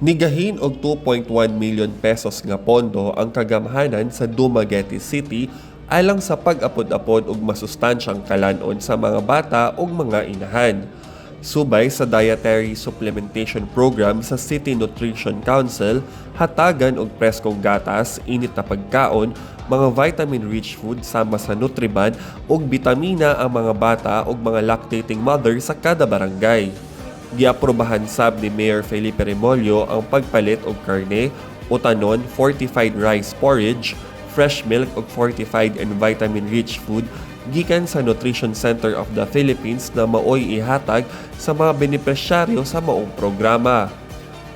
Nigahin og 2.1 million pesos nga pondo ang kagamhanan sa Dumaguete City alang sa pag-apod-apod og masustansyang kalanon sa mga bata ug mga inahan. Subay sa Dietary Supplementation Program sa City Nutrition Council, hatagan og preskong gatas, init na pagkaon, mga vitamin-rich food sama sa Nutriban ug bitamina ang mga bata ug mga lactating mother sa kada barangay. Giaprobahan sab ni Mayor Felipe Remollo ang pagpalit og karne, utanon, fortified rice porridge, fresh milk ug fortified and vitamin-rich food gikan sa Nutrition Center of the Philippines na maoy ihatag sa mga benepisyaryo sa maong programa.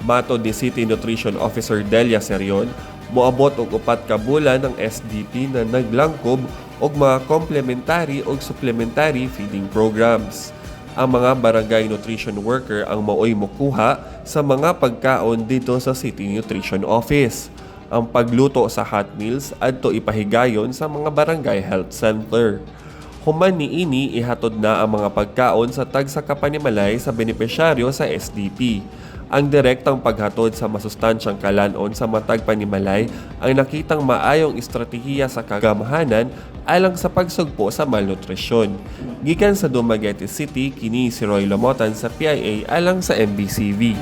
Matod ni City Nutrition Officer Delia Serion, moabot og 4 ka bulan ang SDP na naglangkob og mga complementary ug supplementary feeding programs. Ang mga barangay nutrition worker ang maoy mokuha sa mga pagkaon didto sa City Nutrition Office. Ang pagluto sa hot meals adto ipahigayon sa mga barangay health center. Human niini, ihatod na ang mga pagkaon sa tagsa ka panimalay sa benepisyaryo sa SDP. Ang direktang paghatod sa masustansyang kalanon sa matag panimalay ang nakitang maayong estratehiya sa kagamhanan alang sa pagsugpo sa malnutrisyon. Gikan sa Dumaguete City, kini si Roy Lomotan sa PIA alang sa MBCV.